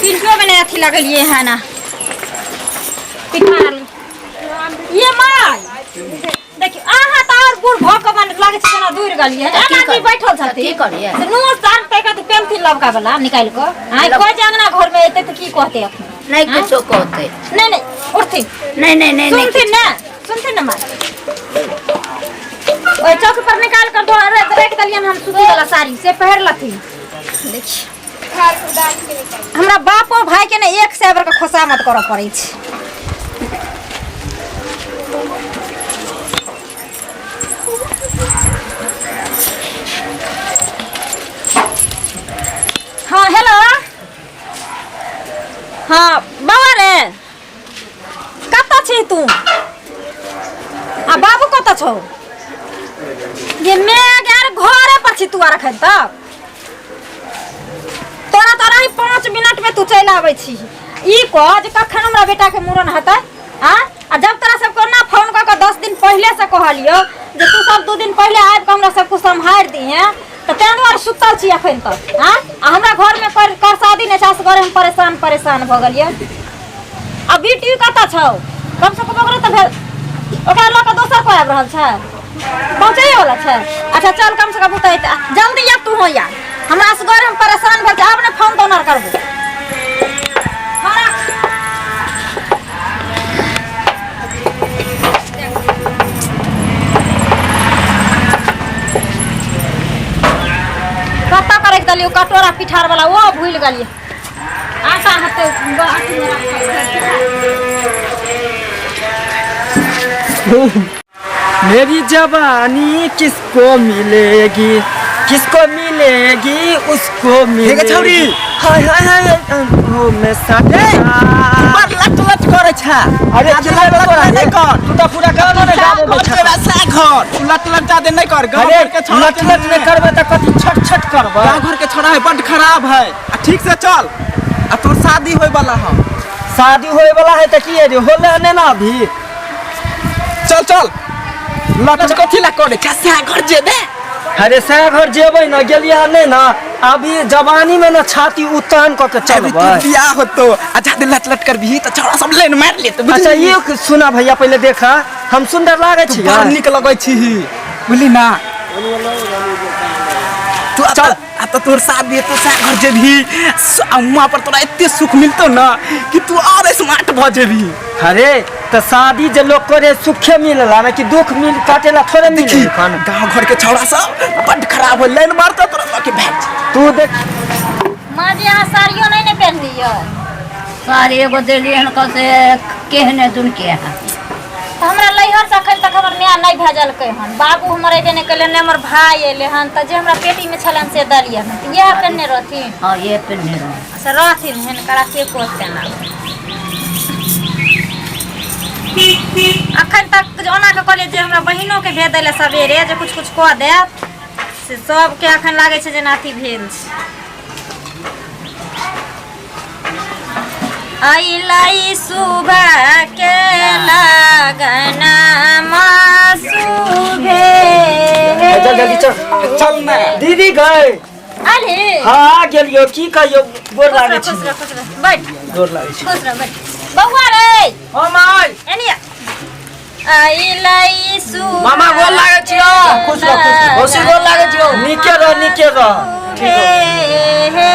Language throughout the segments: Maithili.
पिंटो में नहीं अथी लगलिए है ना पिठार ये माय देखियो अहाँ तऽ आओर बूढ़ भऽ कऽ मन लागै छै जेना दूर गेलियै तऽ की एना आदमी करियै? बैठल तऽ छथिन की करियै? से नोर सार तै कऽ पेलथिन लबका वाला निकालि कऽ आइ कोइ जे अंगना घर में एतै तऽ की कहतै अखन नहि किछो कहतै नहि नहि उठथिन नहि नहि नहि नहि सुनथिन ने सुनथिन ने माय ओहि चौक पर निकाल कर दो रख देलियन हम सूती वाला साड़ी से पहिर लथिन देखिए हमरा बापो भाई के ने एक सए बेर के खोसामत करऽ पड़ै छै हाँ हेलो हाँ बाबा रे कतऽ छी तू आ बाबू कतऽ छौ ये मेघ यार घरे पर छी तू आर एखन तक तोरा तोरा ही 5 मिनट में तू चलि आबै छी ई कह जे कखन हमरा बेटा के मूड़न हेतै आ आ जब तोरा सबके ओना फोन कऽ के 10 दिन पहिले से कहलियौ जे तू सब 2 दिन पहिले आबि कऽ हमरा सबकुछ सम्हारि दिहे तऽ ताहि दुआरे सुतल छी एखन तक आ आ हमरा घरमे कर कर शादी नहि छै असगरे हम परेशान परेशान भऽ गेलियै आ बेटी कतऽ छौ कम से कम ओकरो तऽ भेल ओकरा लऽ कऽ दोसर कोइ आबि रहल छै पहुँचैए वाला छै अच्छा चल कम से कम ओतऽ अयतै। जल्दी आ तू हो यार हमरा असगरे हम परेशान भेल छी आब ने फोन तोन आर करबो हाँ, राख। कतऽ के राखि देलियै ओ कटोरा पिठार वाला ओ भूलि गेलियै आटा हेतै अथीमे राखल। मेरी जवानी किसको मिलेगी किसको मिलेगी उसको मिलेगी हे छौरी। हाय हाय हाय ओ मैं साथे बड़ लट लट करै छै अरे आज लट लट नहि कर तू तऽ पूरा गाँव में गाबे घर जेबा से घर तू लट लट जादे नहि कर गाँव अरे घर के छोड़ा लट लट नहि करबै तऽ कथी छट छट करबै गाँव घर के छोड़ा है बड खराब है आ ठीक से चल आ तोर शादी होय वाला है शादी होए वाला है तऽ की है रे होले नहि ना अभी चल चल लट लट कथी ला करे छै से घर जेबे अरे सएह घर जेबै ने गेलियै हन नहि ने अभी जवानी में ने छाती उतान कऽ के अभी चलबै तोर बियाह होतो आ जादे लट लट करबिही तऽ छोड़ा सब लेन मार लेत अच्छा ये सुना भैया पहले देखा हम सुंदर लागे तू छी बड़ नीक लगै छी बुझली ना तू चल आ तऽ तोर शादी हेतौ सएह घर जेबही आ वहाँ पर तोरा एते सुख मिलतौ ना कि तू और स्मार्ट भऽ जेबही अरे तऽ शादी जे लोग करे सुखे मिलला ना कि दुख मिल काटेला थोड़े मिले देखी एखन गाँव घर के छौड़ा सब बड खराब हो लाइन मारतौ तोरा लऽ के भागि जेतौ। तू देख माँ जी अहाँ साड़ियो नहि ने पहिनलियै साड़ी एगो देलियै हन कह से केहने दुनके है तऽ हमरा लैहरसँ एखन तक हमर माय नहि भेजलकै हन बाबू हमर अयबे नहि कयलै नहि हमर भाय अयलै हन तऽ जे हमरा पेटीमे छलनि से देलियै हन तऽ इएह पहिनने रहथिन हँ ये पेन्हने रहौ अच्छा रहथिन हिनकरा के कहतै आब अखन तक जे ओना कऽ कहलियै जे हमरा बहिनोके भेज दै लए सवेरे जे कुछ कुछ कऽ देत से सबके अखन लागै छै जेना अथी भेल छै अइलै सुबह के लगना सुबे चल जल्दी चल चल ना दीदी गए अरे हाँ आ गेलियो की कहियो गोर खुश रह लागे खुश छी रह खुश रह बैठ गोर लागे छी खुश रह बैठ बौआ रे हाँ माय एनी अइलै सुबह मामा गोर लागै छियौ। खुश रह, खुश रह। मौसी गोर लागै छियौ। नीके रह नीके रह ठीक हो।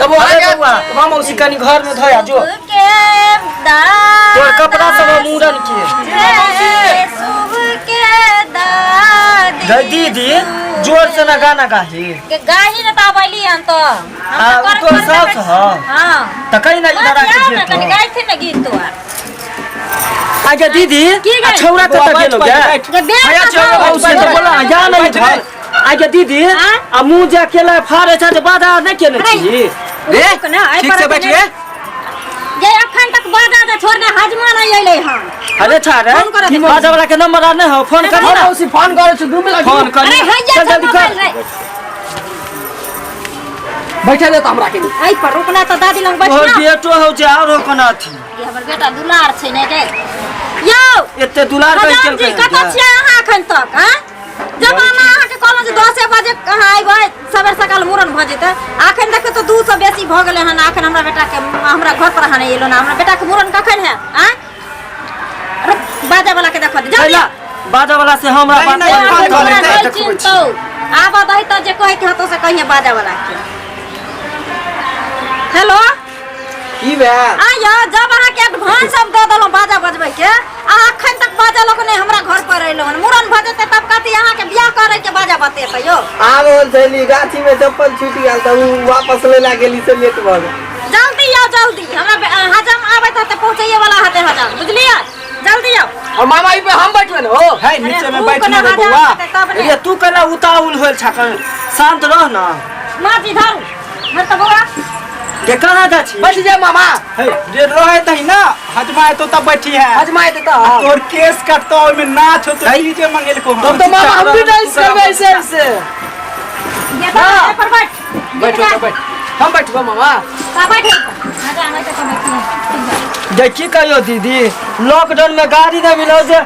तब तब अरे बौआ हाँ मौसी कनी घर में धोया जो तोर कपड़ा सब हम मूड़न के गई दीदी जोर से ना गाना गाही गाही ने तऽ आबैली हन तऽ हम आ, तऽ उ कर- तोर कर सास देखै छी। ह। हाँ तऽ कहीं ना इधर आके बतियाउ ने गेट कनि गायथिन ने गीत तोहर आगे दीदी की आ गई? छौड़ा कतऽ बैठ गेलो पहिले, गे बैठ। गे बेर भैया तऽ छौड़ा जाउ। मौसी तऽ बोला जा नहीं बैठ घर आगे दीदी हाँ? आ मुँह जे अकेला फाड़े छै जे बाधा नहि केने अरे, छी रे रुक ने, एहि ठीक पर से बैठ अखन रे ये अखन तक बाजा जे छोड़ने हजमा नहीं अइलै हन अरे छा रे फोन करऽ दे। बाजा वाला के नंबर आर नहि हो फोन कर ना मौसी फोन करै छी 2 मिनट फोन कर अरे हैया चल छौ जल्दी कर मोबाइल रे बैठा दे तऽ हमरा के एहि पर रुकना तऽ दादी लग तोहर बैठना बेटो हो छै आरो कोना थी ये हमर बेटा दुलार छै ने गे यौ एते दुलार कहि हजाम जी केलकै कतऽ छियै अहाँ अखन तक हैं जब हम अहाँके कहलहुँ छलहुँ जे 10 बजे अहाँ अयबै सबेर सकाल मूड़न भऽ जेतै। अखन देखियौ तऽ 2 से बेसी भऽ गेलै हन, अखन हमरा बेटाके हमरा घर पर अहाँ नहि एलहुँ। हमरा बेटाके मूड़न कखन हैत? आँय रुक, बाजा वाला के देखऽ दे जल्दी। बाजा वाला से हमरा नहीं, बात नहीं, कर बात हमरा कर नहि देखबै छी। चिन्हतौ, आबऽ दही तऽ जे कहै के हेतौ से कहिहे बाजा वाला के। हेलो की भेल? आइयो जब अहाँके एडवांस हम दऽ देलहुँ बाजा बजबै के, अहाँ अखन तक बाजा लऽ कऽ नहि हमरा घर पर अयलहुँ हन। मूड़न भऽ जेतै तब कथी अहाँके बियाह करै के बाजा बतेतै यौ? आब होल छली गाछी में चप्पल छूटि गेल तऽ उ वापस लै ला गेली से लेट भऽ गेल। जल्दी आउ जल्दी, हमरा हजाम आबैत हेतै, पहुँचैये वाला हेतै हजाम, बुझलियै? जल्दी आउ। और मामा ई पे हम बैठबे न हो। है नीचे में अरे, बैठ ऊ ना रे कोना बौआ। हजाम हेतै तब ने। ये तू केना उताहुल होल छा? शांत रह ना। माँ जी धरू धर तऽ बौआ। के कहाँ जा छी? बैठ जा मामा। है जे रहे तही ना हजमा एतो तब बैठी है। हजमा एते तऽ। तोर केस कटतो ओहिमे नाच होतो, डीजे मंगेलको हन। तब तो मामा हम भी डांस करबे ऐसे ऐसे। ये तऽ एहि पर बैठ। बैठो तो बैठ, हम बैठबो मामा। तऽ बैठ, हजाम एतै तऽ बैठिहे। देखी कहियो दीदी, लॉकडाउन में गाड़ी नहीं मिलो जे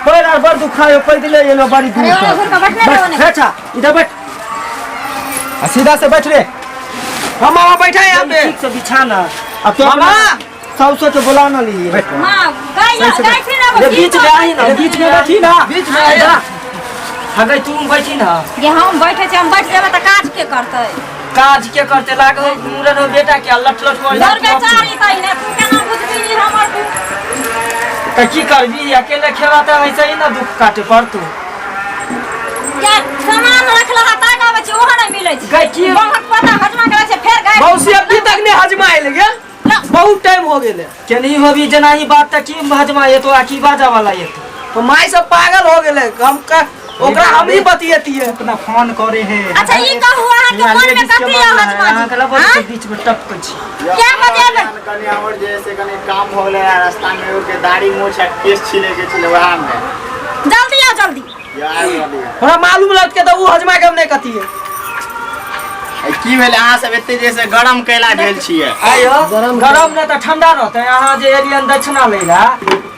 पैर आर बड़ दुखायो, पैदले एलो बड़ी दूर अरे, तक। ओने घुर के बैठने रहो ने। बैठ, अच्छा इधर बैठ। आ सीधा से बैठ रे। हम मामा बैठा है यहाँ पे। ठीक से बिछाना। अब तो मामा सौ सौ के बोला ना लिए। माँ गाय गाय छी ना। ये बीच में आई ना, बीच में बैठी ना। बीच में आया। हाँ गई, तू बैठी ना। ये हम बैठे छी, हम बैठ जेबै तऽ काज के करतै? काज के करते लागो मुरन हो बेटा के लट लट कर। तोर बेचारी तै ने, तू केना बुझबी हमर दुख? त की करबी, अकेले खेबा त ऐसे ही ना दुख काटे पड़तू। यार सामान रखला हा ताक आबै छै, ओहो नहि मिलै छै। गई की? बहक पता हजमा करै छै फेर गाय। मौसी अभी तक नहीं हजमा आयल गे, बहुत टाइम हो गेले। केनी होबी जना ही बात त की हजमा एतो आ की बाजा वाला एतो? तो माई सब पागल हो गेले, हम का ओकरा हम ही बतियतिए। अपना फोन करे है। अच्छा ई कहू अहाँ के मन में कथी है हजमा जी? अहाँ के लबो हाँ? बीच में टपकै छी। क्या बजे एबै? कनी हमर जे से कनी काम भऽ गेलै रास्ता में, ओके दाढ़ी मोछ आ केश छिले के छलै वएह में। जल्दी आओ जल्दी। यार रहलियै। हमरा मालूम लग के तऽ उ हजमा के हम नहीं कतिए। की भेलै अहाँ सब एते जे से गरम कैला भेल छियै? आयो गरम नहि तऽ ठंडा रहतै। अहाँ जे एलियन दक्षिणा लै ला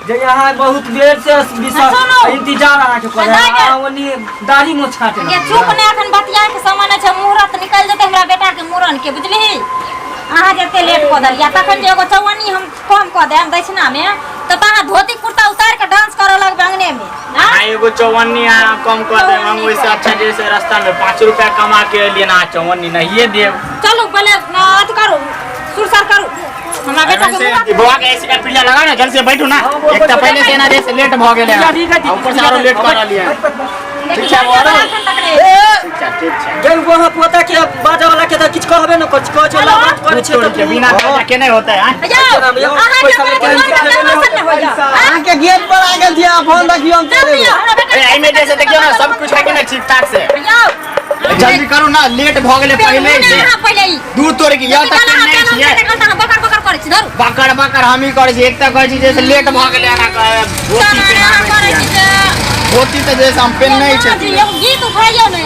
जे यहाँ बहुत बेर से सुनू। इंतजार अहाँ के करे, नहि, नहि। अहाँ ओनी दाढ़ी मोछ काटे ये चुप ने, अखन बतिया के समय नहि छै। मुहूर्त निकलि जेतै हमरा बेटा के मूड़न के, बुझलिही? अहाँ जते लेट कऽ देलियै तखन जे एगो चौअन्नी हम कम कऽ देब दक्षिणा में तऽ अहाँ धोती कुर्ता उतारि कऽ डांस करऽ लगबै अंगने में। अहाँ एगो चौअन्नी अहाँ कम कऽ देब, हम ओहिसँ अच्छा जे से रास्ता में 5 रुपया कमा के एलियै अहाँ चौअन्नी नहिये देब। चलू पहिले अथी करू, सुरसर करू हमरा बेटा के मुँह। बौआ के ऐसे का पिल्ला लगा ना, जल्दी से बैठू ना। एक तऽ पहले से ना जैसे लेट भऽ गेलै हन, ऊपर से आरो लेट कऽ रहलियै हन। ठीक छै बौआ, ठीक छै ठीक छै। गेल वहाँ पोता के बाजा वाला के तऽ किछु कहबे न करै छै, कहै छै बात करै छै तोड़ के बिना कर्जा के नहि होतै। आँय? यौ, अहाँके बेटा के मन में नहि होइया। अहाँ के गेट पर आ गेल छी, अहाँ फोन रखियौ हम चलि जल्दी एबै। हमरा बेटा ए, एहिमे जैसे देखियौ ना सब कुछ है कि नहि ठीक ठाक से? यौ जल्दी करू ना, लेट भऽ गेलै पहिले से। अहाँ पहिले ई दूध तोड़ के यौ तऽ अहाँ नहि केना छियै। अहाँ बकर बकर करै छी, धरू। बकर बकर हमही करै छी। एक तऽ कहै छी जैसे लेट भऽ गेलै एना कहे धोती केना अहाँ पेनाबै करै छी छियै। जे धोती तऽ जैसे हम पेनने माँ जी, छलियै। एगो गीत उठाइयौ ने,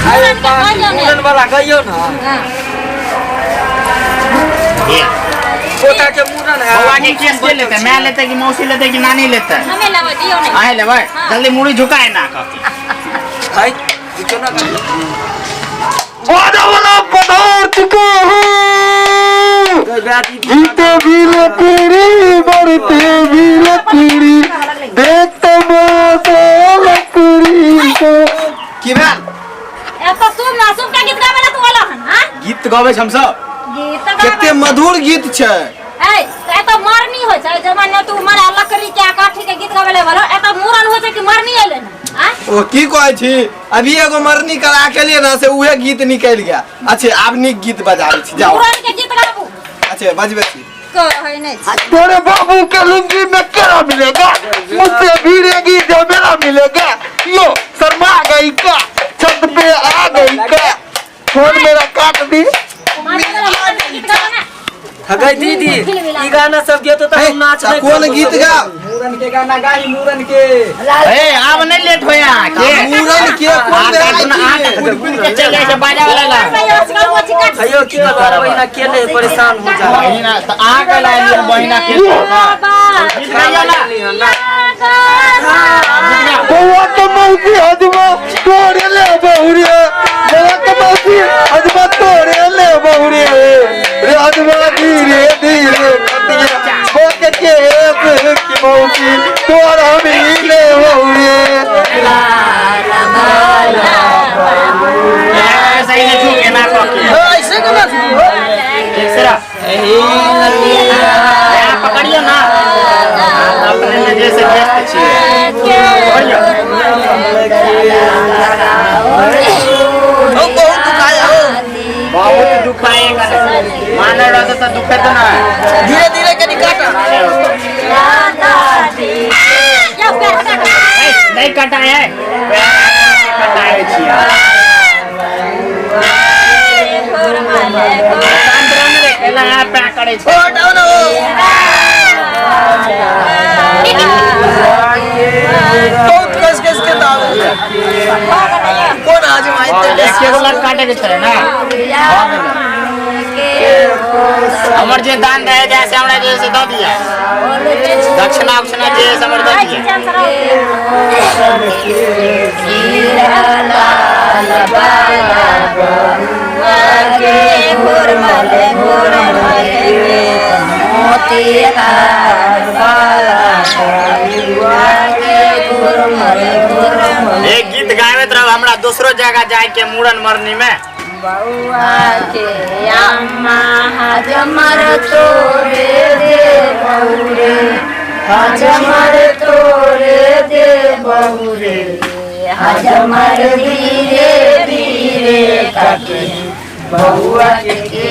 मूड़न के कहियौ ने। मुरन वाला गइयो ना। हाँ। पोता के मुरन है। बौआ के केस के लेतै? माय लेतै कि मौसी लेतै कि नानी लेतै? हमे लेबै, दियौ ने। अहें लेबै? हाँ। जल्दी मुड़ी झुकाए ना कऽ। है दिखो ना। बाजा वाला पधार चुके हैं, जीते भी लकड़ी बढ़ते भी लकड़ी, देख तमाशा लकड़ी को। की भेल? एतऽ शुभ ना शुभ के गीत गाबै ला तू एलऽ हन? हाँ? गीत गबै छी हमसब। गीत तऽ गाबै। कते मधुर गीत छै। ए तऽ एतऽ मरनी होइ छै जमाना, तू मरा लकड़ी के काठी के गीत गाबै ला बोलो। एतऽ मूड़न होइ छै कि मरनी एलै हन? आँ? ओ की कहै छी, अभी एगो मरनी करा के लिए ना से उहे गीत निकलि गया। अच्छा आब नीक गीत बजाबै छी, जाओ। मूड़न के गीत गाबू। अच्छा बजबै छी। कहै नहि छी। तोरे बाबू के लुंगी में केरा मिलेगा, मुझसे भिड़ेगी जो मेरा मिलेगा, यो शर्मा गई का छत पे आ गई का, फोन मेरा काट दी। माँ जी, मूड़न के गीत गाबू ना। हगै दीदी, ई गाना सब गेतो तऽ हम नाच नहि कोन गीत गा? मूरन के गाना गाही मूरन के। ए आब नहि लेट होय अहाँके। मूरन के कोन अहाँ वेराइटी? तऽ कूद कूद के चलि जाइ छै बाजा वाला लग। अयो की करबै, बहिना के नहि परेशान हो जा। बहिना तऽ अहाँ के लायल बहिना के गीत गाइयो ना। बौआ के मौसी हजमा तोरे ले बहुरे, बौआ के मौसी हजमा तोरे ले बहुरे। रे हजमा धीरे धीरे कटिया बौआ के केस की मौसी तोरा मिले बहुरे। सही से छू के ना कह के ऐसे केना छू ठीक से रख। यहाँ पकड़ियो ना, अपने में जैसे व्यस्त छियै, पकड़ियो। ओ बहुत दुखाया हो, बहुत दुखाए मानल रहता तो दुखे तो ना। धीरे धीरे कनी काटा। नहीं कटाए है, कटाए छियै। एना पै करै छै। ओ हटाओ ना, ओ बहुत कस कस के दावे कोन आज माइते। एके गो लट काटे के छलै ना, हमर जे दान रहे जाय से हमरा जे से दऽ दिया, दक्षिणा उक्षिणा जे से हमर दऽ दिया। एक गीत गाबैत रहब, हमरा दोसरो जगह जाय के मूड़न मरनी में। बउआ के अम्मा हजमर तोरे दे बहुरे, हजमर तोरे दे बहुरे, हजमर धीरे धीरे कटे बउआ के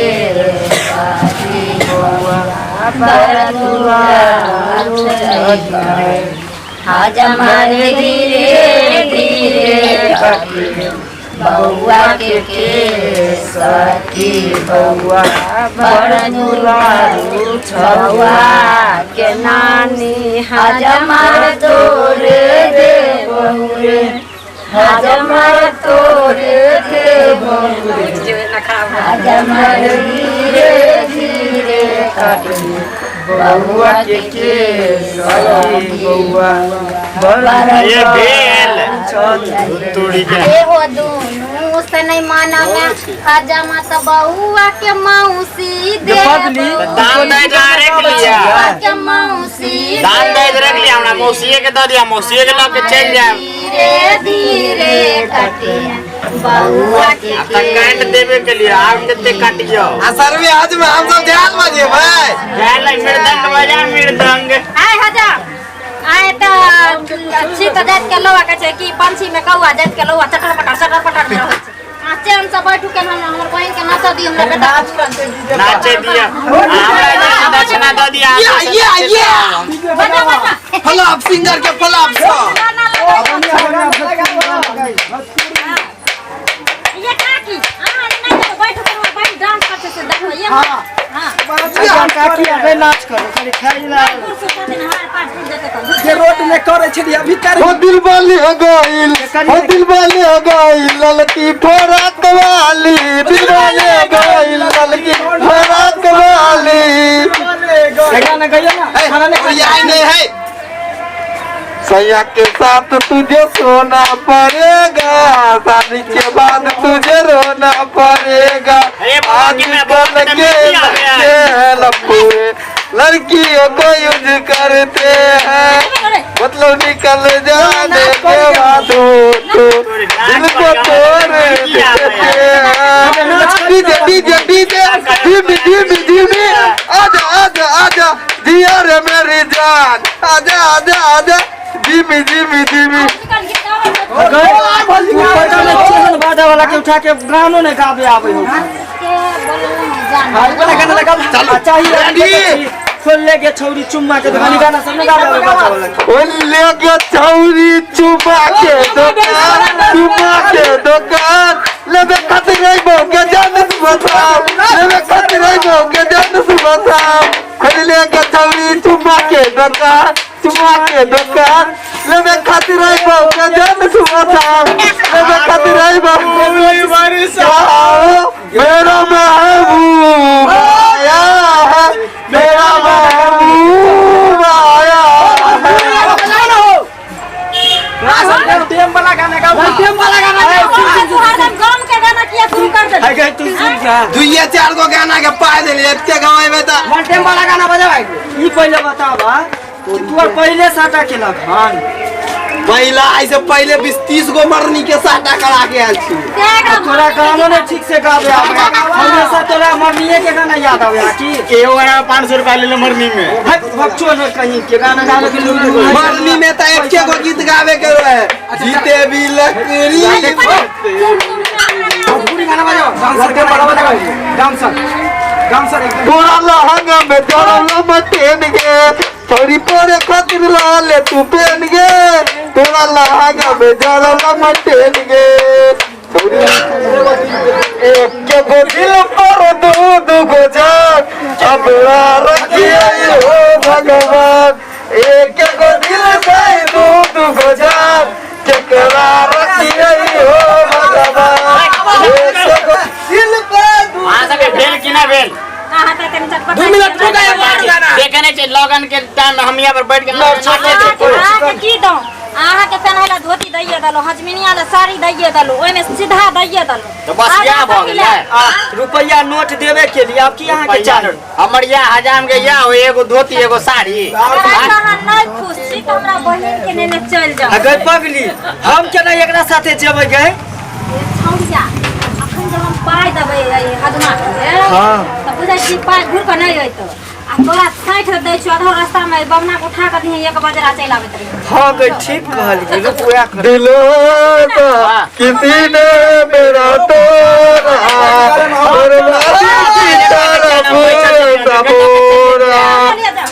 हजमर धीरे धीरे कटे बउआ के सखी बउआ बड़ दुलारू बउआ के नानी हजमर तोरे दे बहुरे, हजमर तोरे दे बहुरे, हजमर धीरे धीरे कटे बउआ के सखी बउआ। ये भेल तोड़ी के एहो दुनू से नहीं माना में हजमा त बउआ के मौसी दे, दान दे जा रख लिया, के मौसी दान दे रख लिया, हमरा मौसीए के दऽ दिया, मौसीए के लऽ के चलि जायब। धीरे धीरे कटे बउआ के अब तक काट देबे के लिए आब कते काटियो। आ सर्वे आज में हम सब ध्यान बजे भाई जाय ले मृदंग बजा मृदंग। आय हजा आय त अच्छी त जात के लोआ के छै कि पंछी में कौआ जात के लोआ चटर पटर चटर पटर में रहै छै। आ चैन से बैठू के हम हमर बहिन के नाच दियो, हमरा बेटा नाचे दिया, हमरा जे दक्षिणा दऽ दिया। या या या बजा बजा फलाप सिंगर के फलाप सॉन्ग। ये काकी अहाँ नहि जेबै, बैठू के हमर बहिन डांस करतै से देखो ये। हां काकी अबे नाच करो खाली खाइ ला कुर्सी छथिन हमारे पास फुट जेतै तऽ जे रोड में करे छलियै अभी कर। हो दिल वाली हो गइल, हो दिल वाली हो गइल ललकी फराक वाली, दिल वाली हो गइल ललकी फराक वाली। गाना गाइए ना, खाना नहीं आई नहीं है। सैया के साथ तुझे सोना पड़ेगा, शादी के बाद तुझे रोना पड़ेगा। आजकल के लड़के हैं लफुए, लड़कियों को यूज करते हैं, मतलब निकल जाने के बाद तो दिल को तोड़ देते हैं। डीजे डीजे डीजे धीमी धीमी धीमी आजा आजा आजा जिया रे मेरी जान, आजा आजा आजा धीमी धीमी धीमी। बाजा वाला के उठा के गानो नहीं गावे आवे हो। गाना लगा चलो चाहिए खोल के छौरी चुम्मा के दुकानी गाना सब गावे आवे बाजा वाला के। खोल के छौरी चुम्मा के दुकान, चुम्मा के दुकान लेबे खातिर रहिबो के जान सुबह शाम, लेबे खातिर रहिबो के जान सुबह शाम। खोल के छौरी चुम्मा के दुकान, चुम्मा के दुकान लेबे खातिर रहिबो के जान सुबह शाम, लेबे खातिर रहिबो मेरा महबूब आया है, मेरा महबूब आया है। टेम वाला दुइये चार गो गाना के पाइ देली एते गवाइबे त लालटेन वाला गाना बजाबै ई पहिले बतावा कि तू आर पहिले साटा केलक हन। पहिला ऐसे पहिले 20-30 गो मरनी के साटा करा के आयल छी। तोरा गानो नहीं ठीक से गावे आवे, हमेशा तोरा मरनीये के गाना याद आवे की। एगो गाना 500 रुपया ले ले मरनी में। हट भक्चो न कहीं के गाना गावे के लूर नहीं। मरनी में त एके गो गीत गावे के रहे, जीते भी लकड़ी। पूरी गाना बजाओ, डांसर के बड़ा बजाओ, डांसर डांसर एकदम। तोरा लहंगा में जरल मटेन गे, छोरी पोरे खातिर लाले तू पेन गे, तोरा लहंगा में जरल मटेन गे, छोरी एक के गो दिल पर दू दू गो जान, अब रखिए हो भगवान, एक के गो दिल से दू दू गो जान, केकरा रखिए हो भगवान, एक के गो दिल पर दू। अहाँ सबके भेल कि ना भेल? अहाँ तऽ कनि चटपट 2 मिनट रुक गए बार गाना देखने छै लगन के टाइम में हम यहाँ पर बैठ के अहाँके की दौ? अहाँके पेन्है लए धोती दैये देलहुँ, हजमिनिया लए साड़ी दैये देलहुँ, ओहिमे सीधा दैये देलहुँ। तऽ बस इएह भऽ गेलै। आ रुपैया नोट देबे के लिए आब की अहाँके चाही? हमर या हजाम के या हो एगो धोती एगो साड़ी। अगर अहाँ नहि खुश छी तऽ हमरा बहिन के नेने चलि जाउ। अगर पगली हम केना एकरा साथे जेबै गे? छौड़िया अखन जब हम पाइ देबै एहि हजमा के तऽ बुझै छी पाइ घुरि कऽ नहि अयतौ, आ तोरा 60 दै छियौ, आधा रास्ता में बमना के उठा कऽ दिहे, एक बजरा चलि आबैत रही। हाँ गई ठीक कहलियै, रुक वएह कर। दिलो का किसी ने मेरा तोड़ा, और की तरफ सबोरा। चलिए जाओ।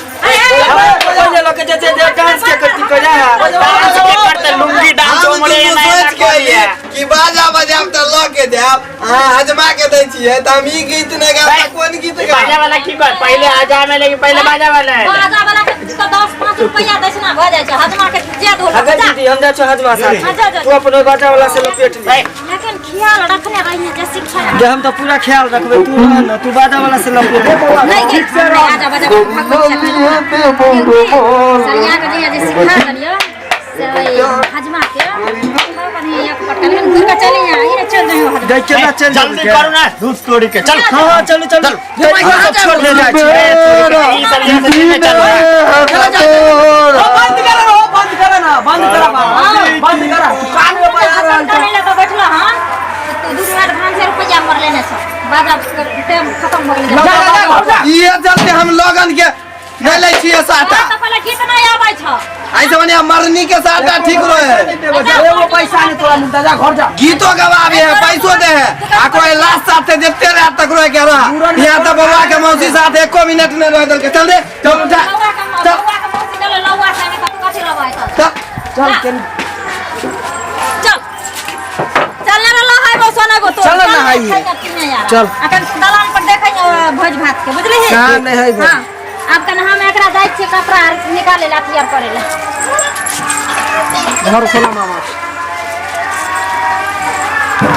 पहिले लऽ के जे जे डांस के करती कजा डांस के करते लुंगी डांस हम उमरे दुनू ना सोच के अइयै कि बाजा बजाब तऽ लऽ के जायब, अहाँ हजमा के दै छियै तऽ हम ई गीत नहि गायब तऽ कोन गीत गायब? बाजा वाला की कर पहिले हजाम है लेकिन पहिले बाजा वाला है। बाजा वाला के तऽ 10-5 रुपैआ दै छै ना भऽ जाइ छै, हजमा के जे दो अगर दीदी हम जाइ छियौ हजमा साथे, हाँ, जा, जा। तू अपन ओहि बाजा वाला से लपेट ले। लेकिन ख्याल रखने रहिए जे शिक्षा जे हम तऽ पूरा ख्याल रखबै, तू रह न, तू बाजा वाला से लपेट ले। नहीं ठीक से रह आजा बाजा सरिया के जे जे सिखा देलियो से हजमा के बढ़िया एक पटका, लेकिन घुर के चली आ, ई चल जाइयो हजमा। देख केना चलि जल्दी जेबै। करू ना धूस तोड़ी के चल। हाँ हाँ चलू चलू, हम सब छोड़ दे जाइ छियै। ई सब यहाँ से लेने चल। बंद कर रो, बंद कर ना, बंद कर बंद कर, कान में बजा रहल खत्म करै लए तऽ बैठलो हन, तू 2 मिनट 500 रुपैआ मर लेने छौ, बाजा टाइम खत्म भऽ गेलै। जा जा घर जा। इहे चलते हम लगन के नहि लै छियै साटा। तऽ पहिले गीत नहि आबै छौ। ऐसे मने मरनी के साटा ठीक रहे। एगो पैसा नहीं तोरा मिलता, जा घर जा। गीतो गवाबे है, पैसो दे है, आ कोई लास्ट साथे जते रात तक रहे के रहा, यहाँ तऽ बौआ के मौसी साथ एको मिनट नहि रह देलकै। चल रे चल उठा, लौआ के चल बौआ के मौसी गेलै लौआ संगे, तऽ तू कथी रहबै तऽ? चल चल चल चल चल ना रहला है बो सोना गो तो चल ना है ये। चल अखन दलान पर देखै भोज भात के बुझलिही? कहाँ नहीं है भोज? हाँ, आब कन हम एकरा जाइ छियै कपड़ा आर निकाले ला अथी आर करे ला। घर खोला मामा।